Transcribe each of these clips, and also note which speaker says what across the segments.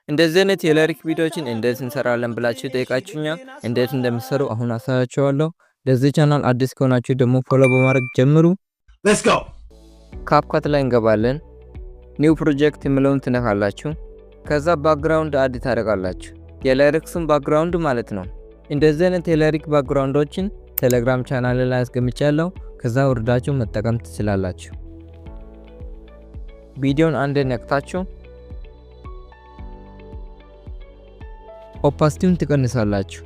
Speaker 1: እንደዚህ አይነት የ lyric ቪዲዮዎችን እንዴት እንሰራለን ብላችሁ ጠይቃችሁኛል። እንዴት እንደምትሰሩ አሁን አሳያችኋለሁ። ለዚህ ቻናል አዲስ ከሆናችሁ ደግሞ follow በማድረግ ጀምሩ።
Speaker 2: Let's go.
Speaker 1: CapCut ላይ እንገባለን። New project የሚለውን ትነካላችሁ። ከዛ background add ታደርጋላችሁ። የ lyrics ኡን background ማለት ነው። እንደዚህ አይነት የ lyric background ኦችን ቴሌግራም ቻናል ላይ አስቀምጫለሁ። ከዛ ወርዳችሁ መጠቀም ትችላላችሁ። ቪዲዮን አንድ ነክታችሁ opacity ውን ትቀንሳላችሁ።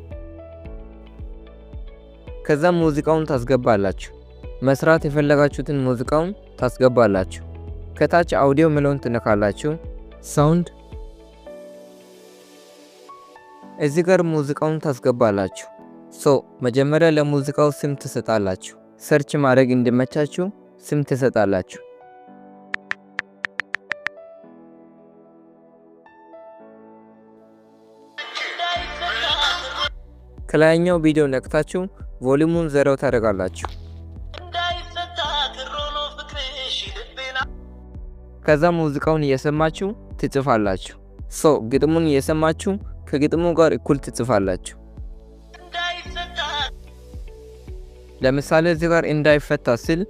Speaker 1: ከዛ ሙዚቃውን ታስገባላችሁ። መስራት የፈለጋችሁትን ሙዚቃውን ታስገባላችሁ። ከታች አውዲዮ የሚለውን ትነካላችሁ። Sound እዚህ ጋር ሙዚቃውን ታስገባላችሁ። So መጀመሪያ ለሙዚቃው ስም ትሰጣላችሁ። Search ማድረግ እንዲመቻችሁ ስም ትሰጣላችሁ። ከላይኛው ቪዲዮ ነክታችሁ volume ኡን zero ታደርጋላችሁ። ከዛ ሙዚቃውን እየሰማችሁ ትጽፋላችሁ። So ግጥሙን እየሰማችሁ ከግጥሙ ጋር እኩል ትጽፋላችሁ። ለምሳሌ እዚህ ጋር እንዳይፈታ ስል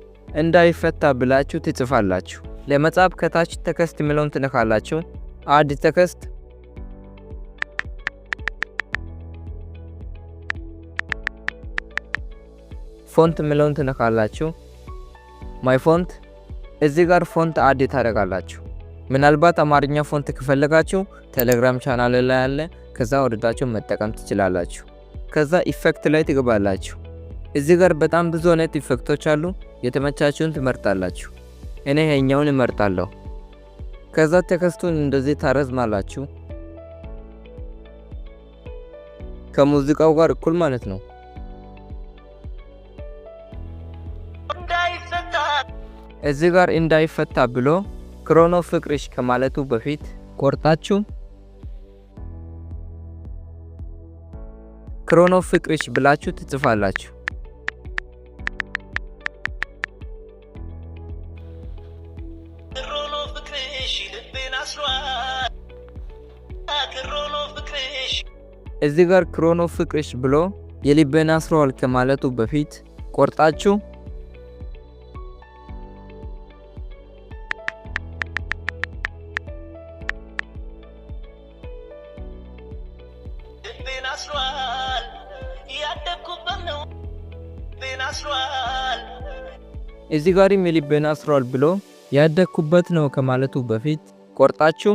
Speaker 1: እንዳይፈታ ብላችሁ ትጽፋላችሁ። ለመጻፍ ከታች text የሚለውን ትነካላችሁ። Add text font የሚለውን ትነካላችሁ። My font እዚህ ጋር font add ታደርጋላችሁ። ምናልባት አማርኛ font ከፈለጋችሁ ቴሌግራም ቻናል ላይ አለ። ከዛ ወርዳችሁ መጠቀም ትችላላችሁ። ከዛ effect ላይ ትገባላችሁ። እዚህ ጋር በጣም ብዙ አይነት effect ኦች አሉ። የተመቻችሁን ትመርጣላችሁ። እኔ ይሄኛውን እመርጣለሁ። ከዛ text ኡን እንደዚህ ታረዝማላችሁ ከሙዚቃው ጋር እኩል ማለት ነው። እዚህ ጋር እንዳይፈታ ብሎ ክሮኖ ፍቅርሽ ከማለቱ በፊት ቆርጣችሁ ክሮኖ ፍቅርሽ ብላችሁ ትጽፋላችሁ። እዚህ ጋር ክሮኖ ፍቅርሽ ብሎ የልቤን አስሯል ከማለቱ በፊት ቆርጣችሁ እዚህ ጋርም የልቤን አስሯል ብሎ ያደግኩበት ነው ከማለቱ በፊት ቆርጣችሁ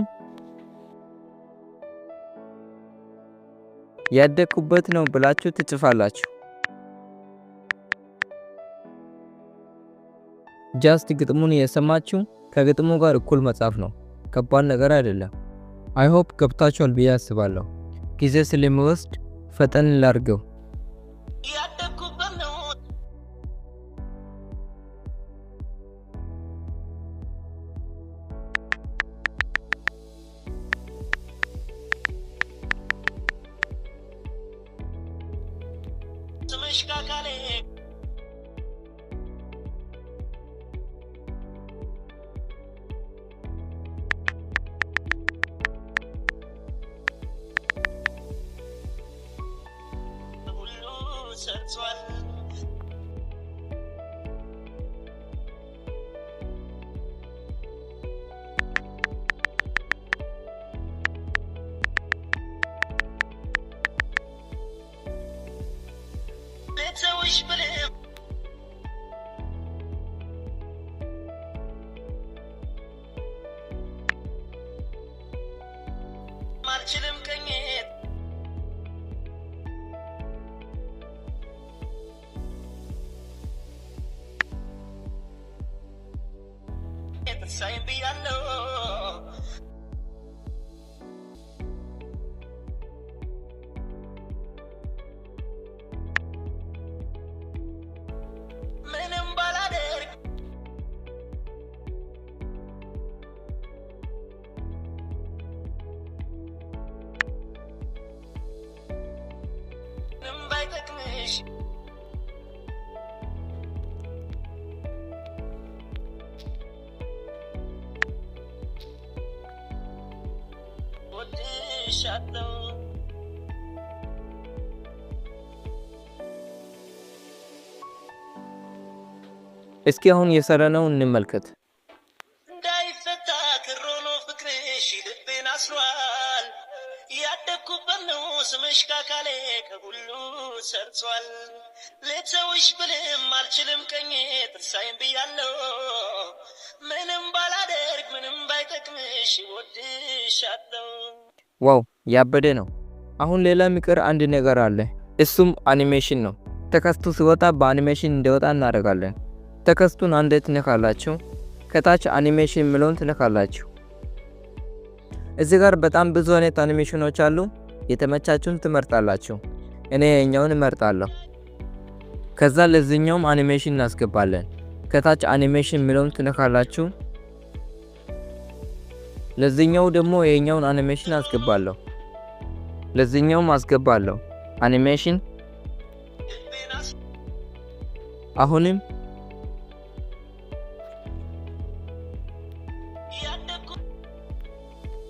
Speaker 1: ያደግኩበት ነው ብላችሁ ትጽፋላችሁ። Just ግጥሙን እየሰማችሁ ከግጥሙ ጋር እኩል መጻፍ ነው። ከባድ ነገር አይደለም። I hope ገብታችኋል ብዬ አስባለሁ። ጊዜ ስለሚወስድ ፈጠን ላርገው።
Speaker 2: እወድሻለሁ።
Speaker 1: እስኪ አሁን የሰራነውን እንመልከት።
Speaker 2: እንዳይፈታ ክር ሆኖ ፍቅርሽ ልቤን አስሯል። ያደግኩበት ነው ስምሽ ካካሌ ከሁሉ ሰርጿል። ልተውሽ ብልም አልችልም ቀኜ ጥርሳይን ብያለሁ። ምንም ባላደርግ ምንም ባይጠቅምሽ እወድሻለሁ።
Speaker 1: Wow፣ ያበደ ነው። አሁን ሌላ የሚቀር አንድ ነገር አለ። እሱም አኒሜሽን ነው። Text ኡ ሲወጣ በአኒሜሽን እንዲወጣ እናደርጋለን። Text ኡን አንዴ ትነካላችሁ። ከታች አኒሜሽን የሚለውን ትነካላችሁ። እዚህ ጋር በጣም ብዙ አይነት አኒሜሽኖች አሉ። የተመቻችሁን ትመርጣላችሁ። እኔ የኛውን እመርጣለሁ። ከዛ ለዚህኛውም አኒሜሽን እናስገባለን። ከታች አኒሜሽን የሚለውን ትነካላችሁ። ለዚህኛው ደግሞ የኛውን አኒሜሽን አስገባለሁ። ለዚህኛውም አስገባለሁ አኒሜሽን።
Speaker 2: ልቤን
Speaker 1: አሁንም
Speaker 2: ያደግኩ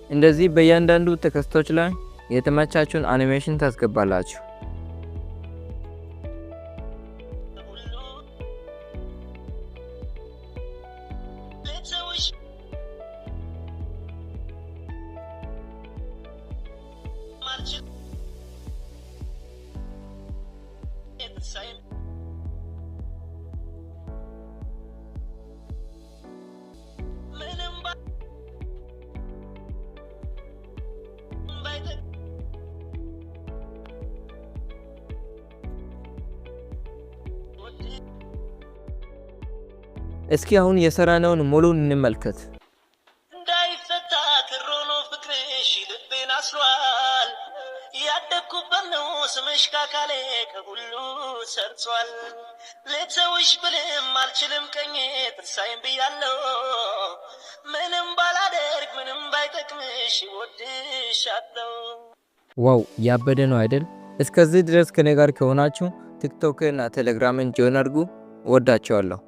Speaker 1: እንደዚህ በእያንዳንዱ text ኦች ላይ የተመቻችሁን አኒሜሽን ታስገባላችሁ።
Speaker 2: ሁሉ ልተውሽ አልችልም ጥርሳይን ምንም ባይጠቅም
Speaker 1: እስኪ አሁን የሰራነውን ሙሉን እንመልከት።
Speaker 2: እንዳይፈታ ክር ሆኖ ፍቅርሽ ልቤን አስሯል። ያደግኩበት ነው ስምሽ ካካሌ ከሁሉ ሰርጿል። ልተውሽ ብልም አልችልም ቀኜ ጥርሳይን ብያለሁ። ምንም ባላደርግ ምንም ባይጠቅምሽ እወድሻለሁ።
Speaker 1: Wow፣ ያበደ ነው አይደል? እስከዚህ ድረስ ከኔ ጋር ከሆናችሁ ቲክቶክ እና ቴሌግራምን join አድርጉ። ወዳችኋለሁ።